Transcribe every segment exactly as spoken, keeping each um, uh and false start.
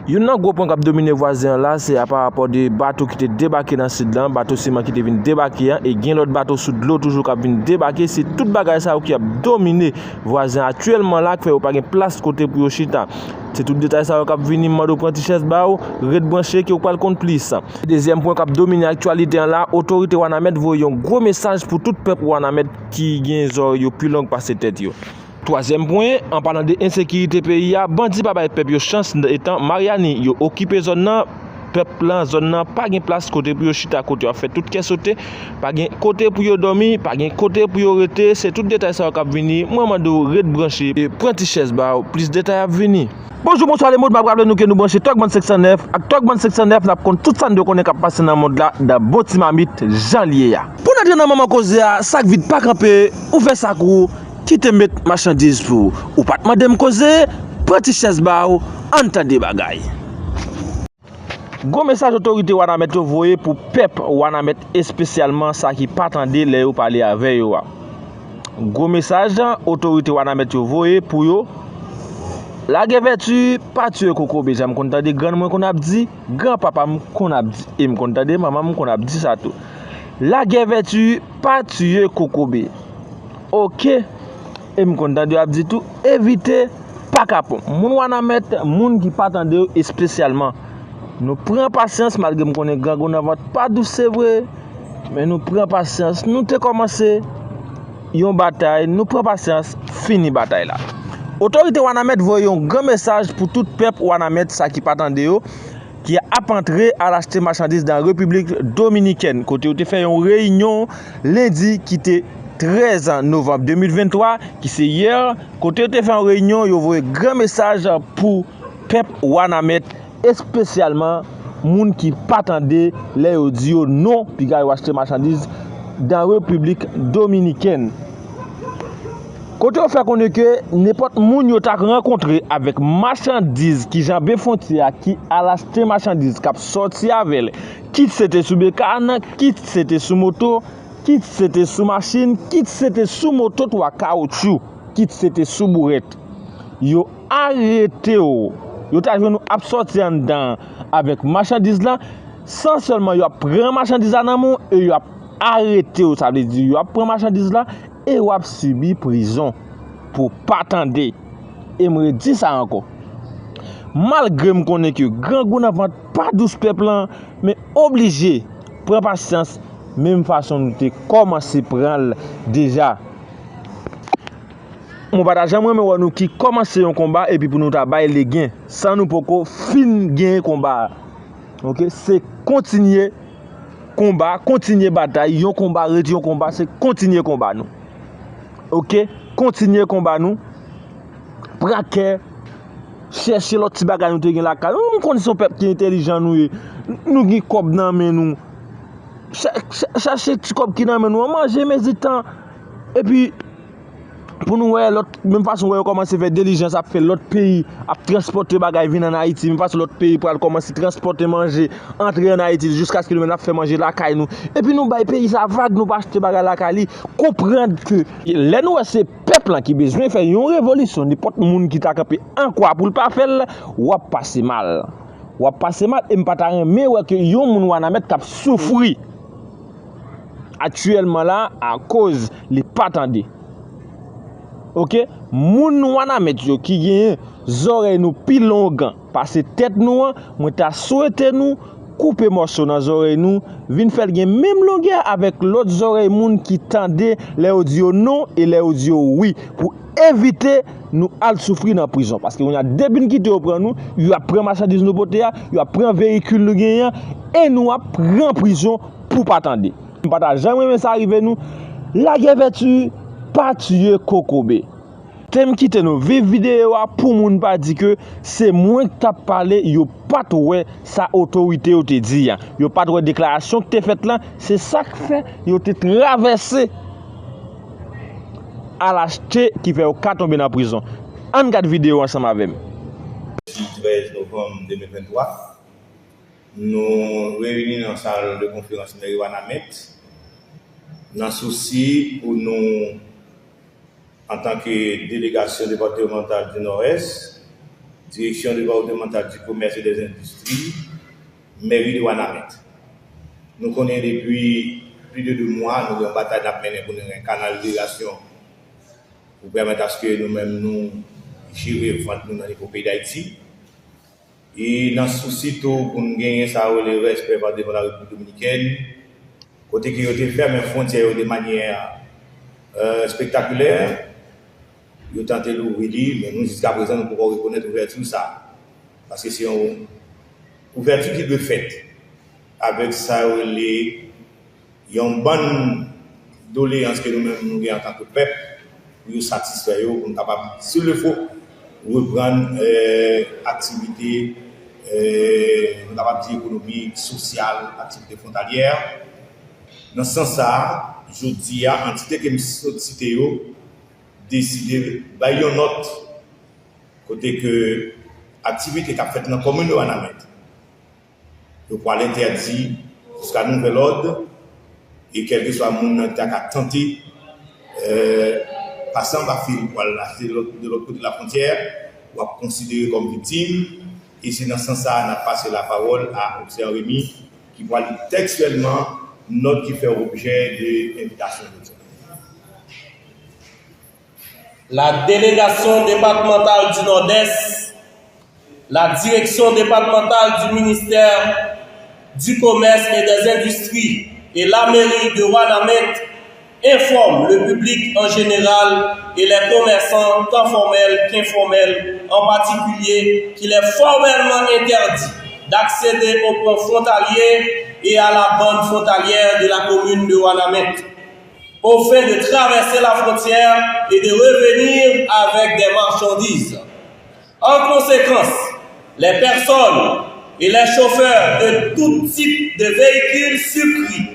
Youn nan gwo pwen k ap domine vwazen an la, se a pa rapò de bato ki te debake nan sid lan, bato siman ki te vin debake an, e gen lòt bato sou dlo toujou k ap vin debake. Se tout bagay sa yo ki ap domine vwazen aktyèlman la, k fè yo pa gen plas kote pou yo chita. Se tout detay sa yo k ap vini, m mande w pran ti chèz ba w, ret branche ke w pral konn plis. Dezyèm pwen k ap domine aktyalite an la, otorite Wanament voye yon gwo mesaj pou tout pèp Wanament ki gen zòrèy yo pi long pase tèt yo. Twazyèm pwen, an palan de ensekirite peyi a, bandi pa bay pèp yo chans, etan Maryani, yo okipe zòn nan, pèp lan zòn nan pa gen plas kote pou yo chita, kote yo ap fè tout kè sote, pa gen kote pou yo dòmi, pa gen kote pou yo rete. Se tout detay sa yo k ap vini, mwen mande w ret branche, e pran ti chèz ba w, plis detay ap vini. Bonjou, bonswa lemonn, m ap raple nou ke nou branche Tòg Bann senk san nèf, ak Tòg Bann senk san nèf n ap konn tout sa n dwe konnen k ap pase nan mond la, dan bon ti mamit, jan l ye a. Pou n antre nan manman koze a, sa k vid pa kanpe, ouvè sak ou, kite m met machandiz pou ou. Ou pa t mande m koze, pran ti chèz ba w, ann tande bagay. Gwo mesaj otorite Wanament yo voye pou pèp Wanament, espesyalman sa ki pa tande lè yo pale avè yo a. Gwo mesaj otorite Wanament yo voye pou yo. Lagè vèti, pa tiye kokobe, jan m konn tande grann mwen konn ap di, granpapa m konn ap di, e m konn tande manman m konn ap di sa tou. Lagè vèti, pa tiye kokobe. Oke. E m konn tande yo ap di tou, evite pa kapon. Moun Wanament, moun ki pa tande yo espesyalman. Nou pran pasyans, malgre m konnen grangou nan vant pa dous, se vre. Men nou pran pasyans. Nou te kòmanse yon batay, nou pran pasyans, fini batay la. Otorite Wanament voye yon gran mesaj pou tout pèp Wanament, sa ki pa tande yo, ki ap antre al achte machandiz nan Repiblik Dominikèn, kote yo te fè yon reyinyon lendi ki te trèz novanm de mil venntwa, ki se yè, kote yo te fè yon reyinyon, yo voye gran mesaj pou pèp Wanament, espesyalman moun ki pa tande lè yo di yo non, piga yo achte machandiz nan Repiblik Dominikèn. Kote yo fè konnen ke nenpòt moun yo ta rankontre avèk machandiz ki janbe fwontyè a, ki al achte machandiz, k ap sòti avè l, kit se te sou bekàn, kit se te sou moto, kit se te sou machin, kit se te sou moto twa kawotchou, kit se te sou bourèt, yo arete w. Yo ta jwenn ou ap sòti anndan avèk machandiz la, san sèlman yo ap pran machandiz la nan men w e yo ap arete w. Sa vle di yo ap pran machandiz la e w ap sibi prizon pou pa tande. E m redi sa ankò. Malgre m konnen ke grangou nan vant pa dous pèp lan, men oblije pran pasyans menm fason nou te kòmanse pran l deja. Mwen pa ta janm renmen wè nou ki kòmanse yon konba epi pou nou ta bay legen san nou poko fin genyen konba a. Oke, se kontinye konba, kontinye batay, yon konba ret yon konba, se kontinye konba nou. Oke, kontinye konba nou. Pran kè, chèche lòt ti bagay nou te gen lakay nou. M konn se yon pèp ki entèlijan nou ye. Nou gen kòb nan men nou. Cha- cha- Chache ti kòb ki nan men nou an, manje, mezitan. Epi, pou nou wè lòt, menm fason wè yo kòmanse fè dilijans ap fè lòt peyi, ap transpòte bagay vin ann Ayiti, menm fason lòt peyi pral kòmanse transpòte manje, antre ann Ayiti, jiskaske nou menm n ap fè manje lakay nou. Epi nou bay peyi sa vag, nou pa achte bagay lakay li. Konprann ke lè nou wè se pèp lan ki bezwen fè yon revolisyon, nenpòt moun ki ta kanpe an kwa pou l pa fè l, w ap pase mal. W ap pase mal, e m pa ta renmen wè ke yon moun Wanament k ap soufri aktyèlman la akoz li pa tande. Oke? Moun Wanament yo ki genyen zòrèy nou pi long pase tèt nou an, mwen ta swete nou koupe mòso nan zòrèy nou, vin fè l gen menm longè avèk lòt zòrèy moun ki tande lè yo di yo non e lè yo di yo wi, pou evite nou al soufri nan prizon. Paske kounye a depi n kite yo pran nou, yo ap pran machandiz nou pote a, yo ap pran veyikil nou genyen an, e nou ap pran prizon pou pa tande. M pa ta janm renmen sa rive nou. Lagè vèti, pa tiye kokobe. Te m kite nou viv videyo a pou moun pa di ke se mwen k t ap pale, yo pa t wè sa otorite yo te di a. Yo pa t wè deklarasyon k te fèt lan, se sa k fè yo te travèse al achte ki fè yo ka tonbe nan prizon. Ann gad videyo ansanm avè m. Jedi trèz novanm de mil venntwa, nou reyini nan sal de konferans meri Wanament nan sousi pou nou, antanke delegasyon depatmantal di Nòdès, Direction départementale du commerce et des industries, mairie de Wanament. Nou konnen depi plis de de mwa, nou gen yon batay n ap mennen pou nou gen kanal irigasyon pou pèmèt aske nou menm nou jere vant nou nan nivo peyi Dayiti. E nan sousi tou pou n genyen sa yo rele respè pa devan la Repiblik Dominikèn, kote ke yo te fèmen fwontyè yo de manyè, euh, espektakilè, yo tante louvri li, men nou jiskaprezan nou poko rekonèt ouvèti sa. Paske se yon ouvèti ki dwe fèt avèk sa yo rele yon bann doleyans ke nou menm nou gen antanke pèp, pou yo satisfè yo, pou nou kapab, si le fo, reprann, euh, aktivite, euh, nou kapab di ekonomik, sosyal, aktivite fwontalyè. Nan sans sa a, jodi a, antite ke m sot site yo, deside bay yon nòt kote ke aktivite k ap fèt nan komin de Wanament, yo pral entèdi jiska nouvèl òd, e kèlkeswa moun nan ta ka tante, euh, pase anba fil pou al achte lòt, de lòt kote lafwontyè, w ap konsidere kòm viktim, e se nan sans sa a n ap pase lapawòl a Obsè Remy, ki pral li tèkstyèlman nòt ki fè objè de envitasyon jodi a. La délégation départementale du Nord-Est, la direction départementale du ministère du Commerce et des Industries et la mairie de Wanament informent le public en général et les commerçants, tant formels qu'informels en particulier, qu'il est formellement interdit d'accéder au pont frontalier et à la bande frontalière de la commune de Wanament, au fin de traverser la frontière et de revenir avec des marchandises. En conséquence, les personnes et les chauffeurs de tout type de véhicule surpris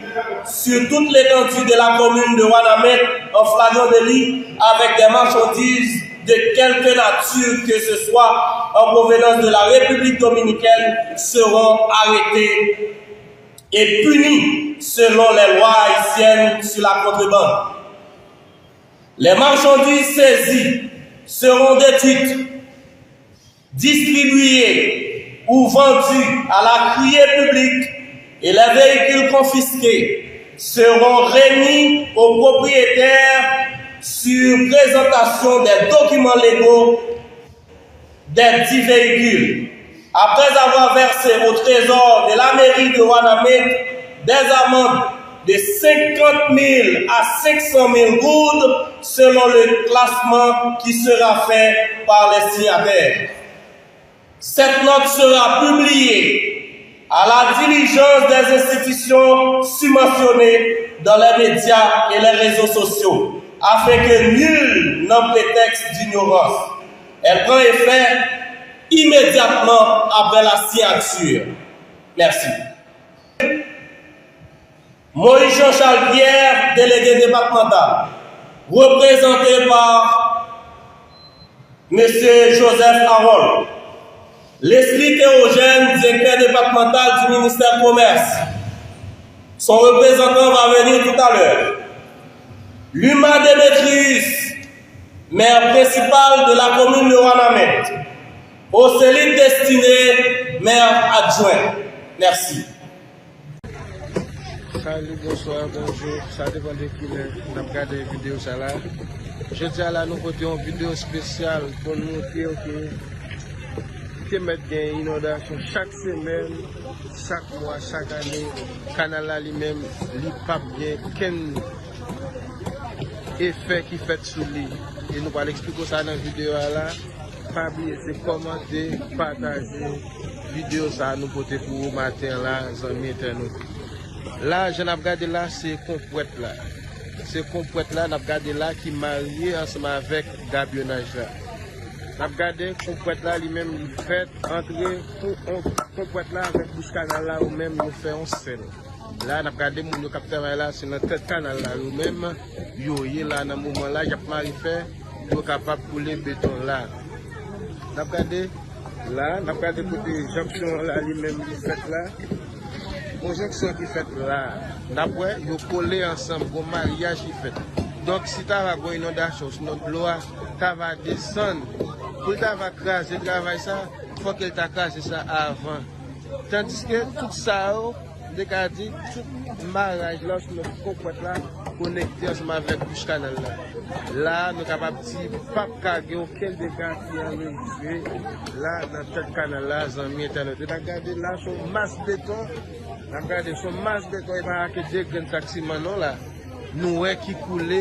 sur toute l'étendue de la commune de Wanament en flagrant délit avec des marchandises de quelque nature que ce soit en provenance de la République dominicaine seront arrêtés et punis selon les lois haïtiennes sur la contrebande. Les marchandises saisies seront détruites, distribuées ou vendues à la criée publique et les véhicules confisqués seront remis aux propriétaires sur présentation des documents légaux des dix véhicules. Après avoir versé au trésor de la mairie de Wanament des amendes de cinquante mille à cinq cent mille gourdes selon le classement qui sera fait par les signataires. Cette note sera publiée à la diligence des institutions surmentionnées dans les médias et les réseaux sociaux, afin que nul n'en prétexte d'ignorance. Elle prend effet immédiatement après la signature. Merci. Moïse Jean-Charles Pierre, délégué départemental, représenté par Monsieur Joseph Harold, Leslie Théogène, directeur départemental du ministère du Commerce. Son représentant va venir tout à l'heure. Luma Démétrius, maire principal de la commune de Wanament. Océlide Destiné, maire adjoint. Merci. Salut, bonsoir, bonjour. Sa depann de kilè n ap gade videyo sa la. Jodi a la, nou pote yon videyo espesyal pou n montre w ke te mèt gen inondasyon chak semèn, chak mwa, chak ane. Kanal la li menm, li p ap gen kenn efè ki fèt sou li. E nou pral eksplike w sa nan videyo a la. Pa bliye, se kòmante, pataje videyo sa a nou pote pou ou maten an la, zanmi entènot. La, jan n ap gade la, se konpwèt la. Se konpwèt la, n ap gade la, ki marye ansanm avèk gabyonaj la. N ap gade konpwèt la, li menm, li fèt antre pou on, konpwèt la avèk bouch kanal la, yo menm, yo fè yon sèl. La, n ap gade moun yo k ap travay la, se nan tèt kanal la, yo menm, yo ye la nan moman la, y ap mare fè, pou yo kapab koule beton la. N ap gade la, n ap gade kote jonksyon an la, li menm, li fèt la. Yon jonksyon ki fèt la. N ap wè, yo kole ansanm, gon maryaj ki fèt. Donk, si ta va gon inondasyon, sinon dlo a ta va desann Pou l ta va kraze travay sa, fòk l ta kraze sa avan. Tandiske tout sa yo, m te ka di, tout maraj la, osnon konpòt la, konekte ansanm avèk bouch kanal la. La, nou kapab di, p ap ka gen okenn dega ki anrejistre la nan tèt kanal la, zanmi entènot. E n ap gade la, se yon mas beton. N ap gade, se yon mas beton, e pa ke de grenn sak siman non la. Nou wè ki koule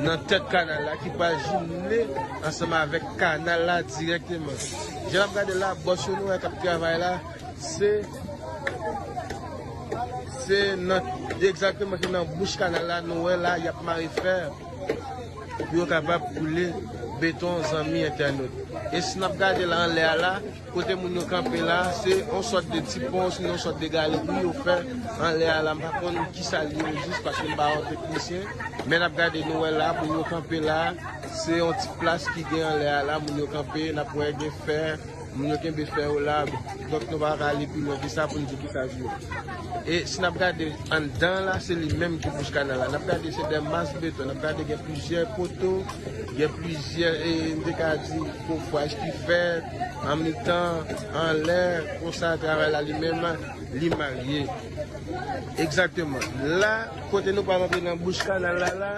nan tèt kanal la, ki pral jimle ansanm avèk kanal la dirèkteman. Jan n ap gade la, bòs yo nou wè k ap travay la, se, se nan, egzakteman, se nan bouch kanal la, nou wè la, y ap mare fè pou yo kapab koule beton, zanmi entènot. E si n ap gade la anlè a la, kote moun yo kanpe la, se yon sòt de ti pon, osnon yon sòt de galri yo fè anlè a la. M pa konn kisa l ye ojis, paske m pa yon teknisyen. Men n ap gade, nou wè la, moun yo kanpe la, se yon ti plas ki gen anlè a la, moun yo kanpe, n ap wè gen fè, moun yo kenbe fè yo la. Donk, nou pa ka ale pi lwen ke sa pou n di kisa l ye. E si n ap gade anndan la, se li menm ki bouch kanal la. N ap gade, se de mas beton. N ap gade, gen plizyè poto, gen plizyè, e, m te ka di, kofraj ki fèt, an mitan, anlè, konsa, travay la li menm, li marye. Egzakteman. La, kote nou pral antre nan bouch kanal la, la,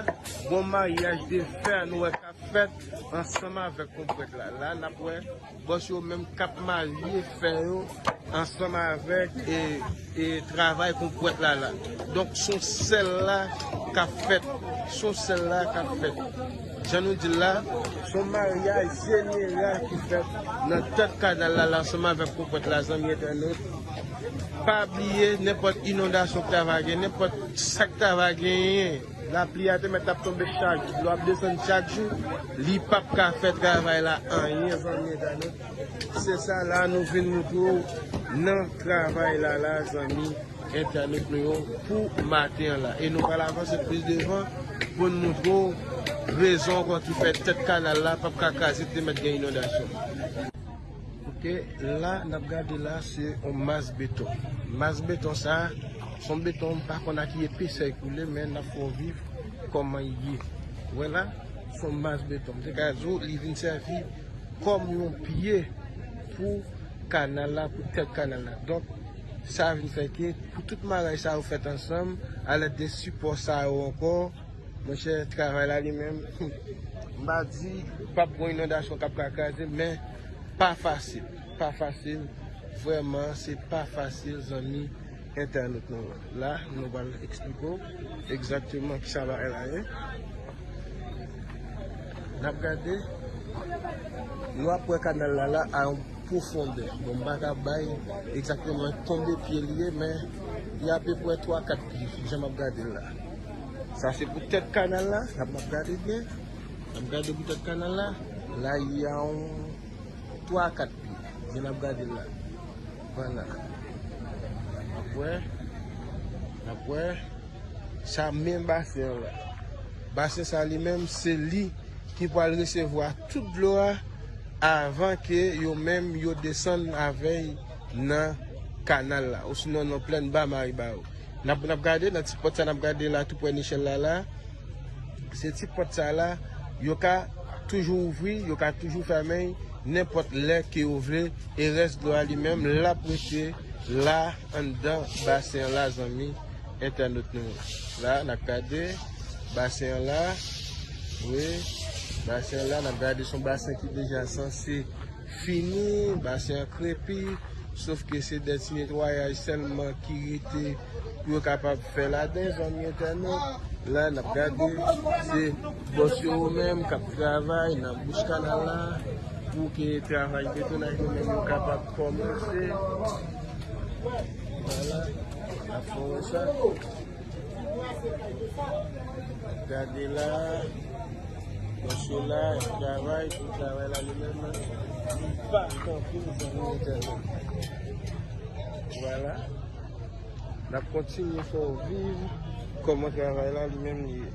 gon maryaj de fè, nou wè k ap fèt ansanm avèk konpòt la. La, n ap wè bòs yo menm k ap marye fè yo ansanm avèk, e, e travay konpòt la la. Donk, se yon sèl la k ap fèt. Se yon sèl la k ap fèt. Jan nou di l la, se yon maryaj jeneral ki fèt nan tèt kanal la, la ansanm avèk konpòt la, zanmi entènot. Pa bliye, nenpòt inondasyon k ta va gen, nenpòt sa k ta va genyen, lapli a te mèt ap tonbe chak jou, dlo ap desann chak jou, li p ap ka fè travay la anyen, zanmi entènot. Se sa la nou vin montre w nan travay la la, zanmi entènot nou yo, pou maten an la. E nou pral avanse plis devan pou n montre w rezon ankò ki fè tèt kanal la p ap ka kraze, te mèt gen inondasyon. Ok, la n ap gade la, se yon mas beton. Mas beton sa, se yon beton, m pa konn a ki epesè l koule, men n ap fè w viv kòman l ye. Ou wè la, se yon mas beton. M te ka di w, li vin sèvi kòm yon pye pou kanal la, pou tèt kanal la. Donk, sa vin fè ke pou tout maraj sa yo fèt ansanm, alèd de sipò sa yo ankò, monchè, travay la li menm, m pa di p ap gon inondasyon k ap ka kraze, men pa fasil, pa fasil, vrèman, se pa fasil, zanmi entènot nou. La, nou pral eksplike w egzakteman kisa bagay la ye. N ap gade, nou ap wè kanal la la a yon pwofondè. Bon, m pa ka bay egzakteman konbyen pye li ye, men li apeprè twa kat pye, jan m ap gade l la. Sa se pou tèt kanal la, n ap, n ap gade byen. N ap gade pou tèt kanal la. La, li a yon twa kat pye. Jan n ap gade l la. Vwala. N ap wè. N ap wè. Sa men basen an la. Basen sa li menm, se li ki pral resevwa tout dlo a avan ke yo menm yo desann avè l nan kanal la, osinon nan plèn ba Maribaro. N ap, n ap gade nan ti pòt sa, n ap gade la tou prè Nichèl la la. Se ti pòt sa la, yo ka toujou ouvri, yo ka toujou fèmen nenpòt lè ke yo vle. E rès dlo a li menm, l ap rete la anndan basen an la, zanmi entènot nou. La, n ap gade basen an la. Wi, basen an la, n ap gade, se yon basen ki deja sanse fini, basen an krepi, sof ke se de ti netwayaj sèlman ki rete pou yo kapab fè ladan, zanmi entènot. La, n ap gade, se bòs yo menm k ap travay nan bouch kanal la, pou ke travay betonaj yo menm yo kapab kòmanse. Vwala, n ap fè yon sa. Gade la, bòs yo la, y ap travay, pou travay la li menm, li pa kanpe, zanmi entènot. Vwala. N ap kontinye fè w viv kòman travay la li menm li ye.